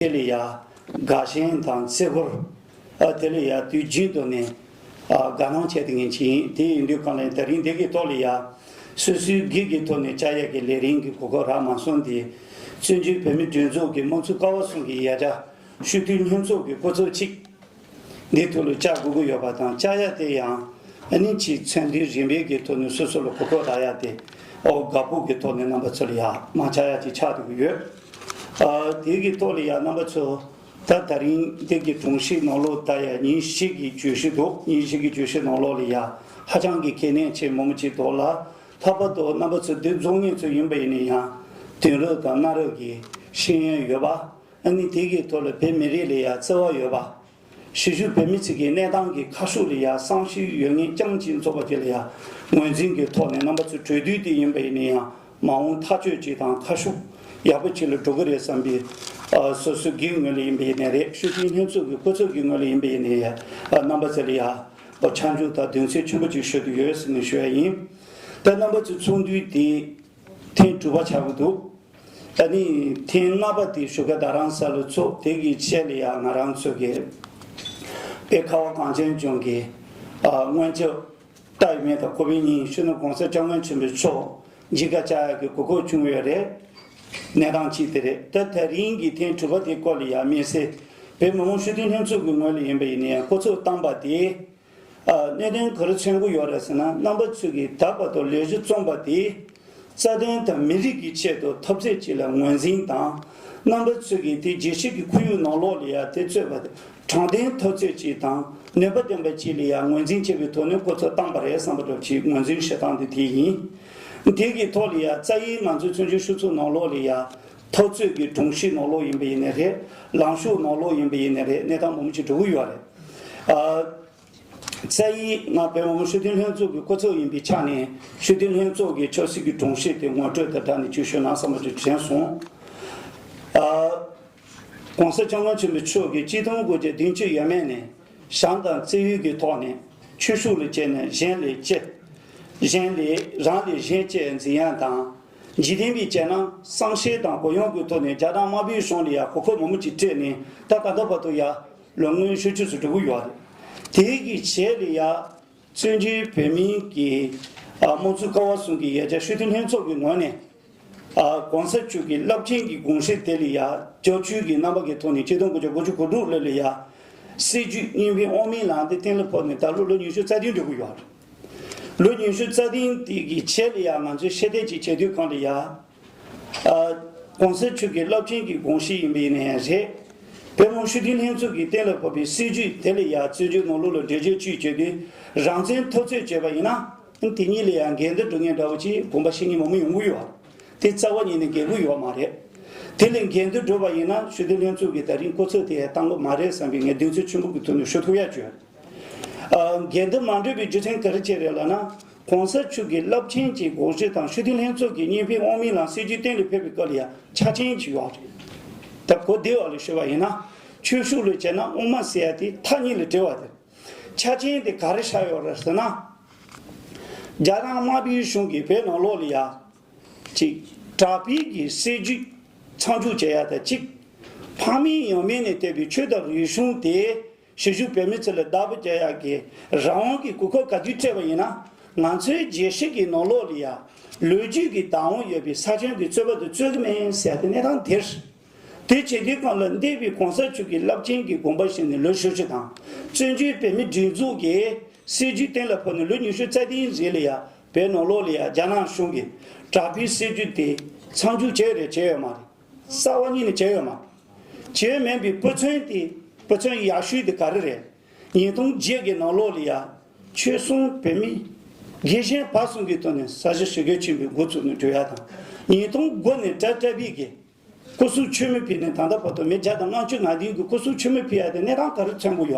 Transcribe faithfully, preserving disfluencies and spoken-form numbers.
དེ་ལ་ཡ་དགའ་ཞེན་དང་བརྩི་བཀུར། ཨ་དེ་ལ་ཡ་དུས་རྒྱུན་དུ་ནས་ཨ་དགའ་སྣང་བྱས་ཏེ་ངས་བྱས་ཡིན། དེ་ཡིན་དུས་གང་ལ་ད་རིང་འདི་གི་ཐོག་ལ་ཡ་སོ་སོའི་སྒེར་གྱི་ཐོག་ནས་བཅར་ཡག་གི་ལས་རིམ་གྱི་གོ་སྐབས་རག་མ་སོང་སྟེ། བཙན་བྱོལ་བོད་མིའི་སྒྲིག་འཛུགས་ཀྱི་དམངས་གཙོ་ཀ་བ་གསུམ་གྱི་ཡ་གྱལ་སྤྱི་འཐུས་ལྷན་ཚོགས་ཀྱི་སྐུ་ཚབ་ཅིག་འདི་ཐོག་ལ་བཅར་དགོས་ཀྱི་ཡོད་པ་དང་། བཅར་ཡག་དེ་ཡང་ཨ་ནི་ཅིག་མཚན་ལྡན་རིམ་པའི་གི་ཐོག་ནས་སོ་སོ་ལ་གོ་སྐབས་རག་ཡག་དེ་ཨོ་དགའ་སྤོབས་ཀྱི་ཐོག་ནས་རྣམ་པ་ཚོ་ལ་ཡ་མ་བཅར་ཡག་ཅིག་ཆགས་འགྲོ་གི་ཡོད། ཨ་དེ་གི་ཐོག་ལ་ཡ་རྣམ་པ་ཚོ་ད་ད་རིང་འདི་གི་སྒྲོམ་གཞི་ནང་ལོགས་ད་ཡ་ཉིན་བཞི་གི་བརྗོད་གཞི་འདུག་ཉིན་བཞི་གི་བརྗོད་གཞི་ནང་ལོགས་ལ་ཡ་ཧ་ཅང་གི་གལ་གནད་ཆེ་མོ་མོ་ཅིག་འདུག་ལ། ལྷག་པར་དུ་རྣམ་པ་ཚོ་འདི་རྫོང་ངེད་ཚོ་ཡིན་པ་ཡིན་ན་ཡང་དེང་རབས་དང་གནའ་རབས་ཀྱི་ཤེས་ཡོན་ཡོད་པ། ཨ་ནི་དེ་གི་ཐོག་ལ་བོད་མི་རིགས་ལ་ཡ་བརྩེ་བ་ཡོད་པ། གཞིས་བཞུགས་བོད་མི་ཚོ་གི་གནས་སྟངས་ཀྱི་ཁ་ཕྱོགས་ལ་ཡ་བསམ་ཤེས་ཡོད་མཁན་རྐྱང་གཅིག་ཚོགས་པ་ཅིག་ལ་ཡ་ངོས་འཛིན་གྱི་ཐོག་ནས་རྣམ་པ་ཚོ་གྲོས་བསྡུར་དེ་ཡིན་པ་ཡིན་ན་ཡང་མ་འོངས་ཐག་གཅོད་ཅིག་དང་ཁ་ཕྱོགས་ཡག་པོ་ཅིག་ལ་འགྲོ་གི་རེད་བསམ་པའི་ཨ་སོ་སོའི་སྒེར་ངོས་ལ་ཡིན་པ་ཡིན་ནའི་རེད། སྤྱི་འཐུས་ལྷན་ཚོགས་ཀྱི་སྐུ་ཚབ་ཀྱི་ངོས་ལ་ཡིན་པ་ཡིན་ནའི་ཡ་ཨ་རྣམ་པ་ཚོ་ལ་ཡ་ཨ་ཆ་འཇོག་དང་གདེང་ཚོད་ཆེན་པོ་ཅིག་ཞུ་འདོད་ཡོད་ཟེར་ནས་ཞུ་ཡ་ཡིན། ད་རྣམ་པ་ཚོའི་ཚོགས་འདུ་དེ་ཐེངས་དྲུག་པ་ཆགས་ཀྱི་འདུག་ད་ནི་ཐེངས་ལྔ་པ་དེ་བཞུགས་སྒར་རྡ་རམ་ས་ལ་ཚོགས། དེ་གི་ཆེད་ལ་ཡང་ང་རང་ཚོ་གི་དཔལ་ཁ་བ་གངས་ཅན་ལྗོངས་ཀྱི་ཨ་སྔོན་ཆད་ལྟ་ཡི་མེད་དང་གོ་བའི་ཉིན་སྤྱི་ནོར་གོང་ས་སྐྱབས་མགོན་ཆེན་པོ་མཆོག་མཇལ་ཁ་བཅར་ཡག་གི་གོ་སྐབས་བྱུང་ཡོད་རེད། གནས་སྟངས་གཅིག་དེ་རེད། ད་ད་རིང་གི་ཐེངས་དྲུག་པ་དེ་སྐོར་ལ་ཡང་དམིགས་བསལ་བོད་མི་མང་སྤྱི་འཐུས་ལྷན་ཚོགས་ཀྱི་ངོས་ལ་ཡིན་པ་ཡིན་ན་ཡང་སྐུ་ཚབ་བཏང་པ་དེ། ཨ་གནད་དོན་ག་རེ་མཚོན་གྱི་ཡོད་རེད་ཟེར་ན། རྣམ་པ་ཚོས་ཀྱིས་ད་བར་དུ་ལས་གཞི་བརྩམས་པ་དེ་རྩ་དོན་དང་མི་རིགས་ཀྱི་ཆེད་དུ་འཐབ་རྩོད་ཅིག་ལ་ངོས་འཛིན་དང་། རྣམ་པ་ཚོས་ཀྱིས་དེ་རྒྱལ་སྤྱི་གི་ཁོར་ཡུག་ནང་ལོགས་ལ་ཡང་དེ་རྩོད་པ་དེ་དྲང་བདེན་འཐབ་རྩོད་ཅིག་དང་ནུས་པ་ལྡན་པ་ཅིག་ལ་ཡང་ངོས་འཛིན་བྱེད་པའི་ཐོག་ནས་སྐུ་ཚབ་བཏང་པ་རེད་བསམ་པ་འདྲ་ཅིག་ངོས་འཛིན་བྱེད་སྟངས་དེ་དེ་ཡིན། དེ་གི་ཐོག་ལ་ཡང་རྩ་ཡི་ང་ཚོའི་བཙན་བྱོལ་སྤྱི་ཚོགས་ནང་ལོགས་ལ་ཡང་འཐབ་རྩོད་ཀྱི་སྒྲོམ་གཞི་ནང་ལོགས་ཡིན་པ་ཡིན་ནའི་རེད། ལངས་ཕྱོགས་ནང་ལོགས་ཡིན་པ་ཡིན་ནའི་རེད། གནས་སྟངས་མང་པོ་ཅིག་འགྲོ་གི་ཡོད་རེད། ཨ། རྩ་ཡིག་ང་བོད་མི་མང་སྤྱི་འཐུས་ལྷན་ཚོགས་ཀྱི་སྐུ་ཚབ་ཡིན་པའི་ཆ་ནས་སྤྱི་འཐུས་ལྷན་ཚོགས་ཀྱི་ཆབ་སྲིད་ཀྱི་སྒྲོམ་གཞི་དེ་ངོ་སྤྲོད་དང་སྦྲགས་ནས་ཅིག་ཞུ་ན་བསམ་པ་ཅིག་དྲན་སོང་། ཨ། ༸གོང་ས་༸སྐྱབས་མགོན་ཆེན་པོ་མཆོག་གིས་ཆིག་སྟོང་དགུ་བརྒྱ་བདུན་ཅུ་ཡས་མས་ནས་བྱམས་དང་བརྩེ་ཡུལ་གྱི་ཐོག་ནས་ཆོས་ཕྱོགས་ལ་བྱས་ནས་གཞན་ལས་གཅེས། གཞན་ལས་རང་ལས་གཞན་གཅེས་འཛིན་ཡག་དང་། འཇིག་རྟེན་པའི་བྱས་ན་བསམ་ཤེས་དང་གུ་ཡངས་ཀྱི་ཐོག་ནས་རྒྱ་ནག་དམར་པོའི་གཞུང་ལ་ཡང་གོ་སྐབས་མང་པོ་ཅིག་སྤྲད་ནས་ད་ད་ལྟ་བར་དུ་ཡང་ལོ་ངོ་བཞི་བཅུ་ཙམ་འགྲོ་གི་ཡོད་རེད། དེ་གི་རྗེས་ལ་ཡང་བཙན་བྱོལ་བོད་མིའི་གི་ཨ་དམངས་གཙོ་ཀ་བ་གསུམ་གྱི་ཡ་གྱལ་སྤྱི་འཐུས་ལྷན་ཚོགས་ཀྱི་ངོས་ནས་ཨ་གོང་ས་མཆོག་གི་རླབས་ཆེན་གྱི་དགོངས་གཞི་དེ་ལ་ཡང་རྒྱབ་སྐྱོར་གྱི་རྣམ་པ་གི་ཐོག་ནས་ཆིག་སྟོང་དགུ་བརྒྱ་དགུ་བཅུ་གོ་དྲུག་ལོ་ལ་ཡང་སྲིད་བྱུས་གཉིས་ཕན་དབུ་མའི་ལམ་དེ་གཏན་ལ་ཕབ་ནས་ད་ལོ་ལོ་ཉི་ཤུ་རྩ་བདུན་འགྲོ་གི་ཡོད་རེད། ལོ་ཉི་ཤུ་རྩ་བདུན་དེ་གི་རྗེས་ལ་ཡང་ང་ཚོས་ཤེས་ལྡན་ཅིག་བྱེད་དུས་གང་ལ་ཡང་། ཨ། གོང་ས་མཆོག་གི་རླབས་ཆེན་གྱི་དགོངས་གཞི་ཡིན་པ་ཡིན་ན་ཡང་རེད། བོད་མི་མང་སྤྱི་འཐུས་ལྷན་ཚོགས་ཀྱིས་གཏན་ལ་ཕབ་པའི་སྲིད་བྱུས་དེ་ལ་ཡང་བཙན་བྱོལ་ནང་ལོགས་ལ་འགྲེལ་བརྗོད་ཅིག་བྱེད་དུས་རང་བཙན་འཐབ་རྩོད་བྱས་པ་ཡིན་ན། དེ་གཉིས་ལ་ཡང་འགལ་ཟླ་འགྲོ་མཁན་འདྲ་བོ་ཅིག་དགོངས་པ་བཞེས་མཁན་མང་པོ་ཡོང་གི་ཡོད་རེད། དེ་རྩ་བ་ཉིད་ནས་འགལ་གྱི་ཡོད་མ་རེད། དེ་ལས་འགལ་འདུ་འགྲོ་བ་ཡིན་ན་སྤྱི་འཐུས་ལྷན་ཚོགས་ཀྱིས་ད་རིང་སྐུ་ཚབ་དེ་ཡང་བཏང་གི་མ་རེད་བསམ་པའི་ངས་གདེང་ཚོད་ཆེན་པོ་གི་ཐོག་ནས་ཞུ་ཐུབ་ཡ་བྱོས། ཨ། འགལ་འདུ་མ་འགྲོ་བའི་རྒྱུ་མཚན་ག་རེ་བྱས་རེད་ལབ་ན། གོང་ས་མཆོག་གི་རླབས་ཆེན་གྱི་དགོངས་གཞི་དང་སྤྱི་འཐུས་ལྷན་ཚོགས་ཀྱི་གཉིས་ཕན་དབུ་མའི་ལམ་སྲིད་བྱུས་གཏན་ལ་ཕེབས་པའི་སྐབས་ལ་ཡང་ཆ་རྐྱེན་ཅིག་ཡོད་རེད། ད་གོ་བདེ་བ་ལ་ཞུ་བ་ཡིན་ན། ཆོས་ཕྱོགས་ལ་བྱས་ན་དབུ་མ་ཟེར་ཡ་དེ་མཐའ་གཉིས་ལ་འབྲེལ་བ་དེ། ཆ་རྐྱེན་དེ་ག་རེ་བཞག་ཡོད་རེད་ཟེར་ན། རྒྱ་ནག་དམར་པོའི་གཞུང་གིས་བོད་ནང་ལོགས་ལ་ཡ། གཅིག་དྲག་པོའི་གི་སྲིད་བྱུས་མཚམས་འཇོག་བྱེད་ཡ་དང་གཅིག་ཕ་མེས་ཡང་མེས་ནས་བསྟན་པའི་ཆོས་དང་རིག་གཞུང་དེ་གཞིས་བཞུགས་བོད་མི་ཚོ་ལ་བདག་པོ་རྒྱག་ཡ་གི་རང་དབང་གི་གོ་སྐབས་ག་དུས་སྤྲད་པ་ཡིན་ན། ང་ཚོའི་རྒྱལ་སྤྱི་གི་ནང་ལོགས་ལ་ཡ་ལོ་རྒྱུས་ཀྱི་བདག་དབང་ཡོད་པའི་ས་ཁྱོན་གྱི་རྩོད་པ་དེ་རྩོད་ཀྱི་མིན་ཟེར་ཡ་དེ་གནས་སྟངས་དེ་རེད། དེ་བྱེད་དུས་སྒང་ལ་འདས་པའི་གོང་ས་མཆོག་གི་རླབས་ཆེན་གྱི་དགོངས་པ་བཞེས་ནས་ལོ་བཞི་བཅུ་དང་། བཙན་བྱོལ་བོད་མིའི་སྒྲིག་འཛུགས་ཀྱི་སྲིད་བྱུས་གཏན་ལ་ཕབ་ནས་ལོ་ཉི་ཤུ་རྩ་བདུན་རྗེས་ལ་ཡ་བོད་ནང་ལོགས་ལ་ཡ་རྒྱ་ནག་གཞུང་གིས་དྲག་པོའི་སྲིད་བྱུས་དེ་མཚམས་འཇོག་བྱས་རེད་བྱས་ཡོད་མ་རེད། རྩ་བ་ཉིད་ནས་བྱས་ཡོད་མ་རེད། བྱས་མེད་པའི་དཔེ་མཚོན་དེ་དཔེ་མཚོན་ཡག་ཤོས་དེ་ག་རེ་རེད། ཉིས་སྟོང་བརྒྱད་ཀྱི་ནང་ལོགས་ལ་ཡ་ཆོལ་གསུམ་བོད་མི་དགེ་གཞན་བར་གསུམ་གྱི་ཐོག་ནས་ས་གཞི་ཞི་རྒོལ་ཆེན་པོའི་འགོ་བཙུགས་ནས་འགྲོ་ཡ་དང་། ཉིས་སྟོང་དགུ་ནས་གྲྭ་བཀྲ་བྷེ་གིས་སྐུ་སྲོག་མཆོད་མེ་ཕུལ་ནས་ད་ལྟ་བར་དུ་མི་བརྒྱ་དང་ལྔ་བཅུ་ང་བདུན་གྱིས་སྐུ་སྲོག་མཆོད་མེ་ཕུལ་ཡ་དེ་གནས་སྟངས་ག་རེ་མཚོན་གྱི་ཡོད།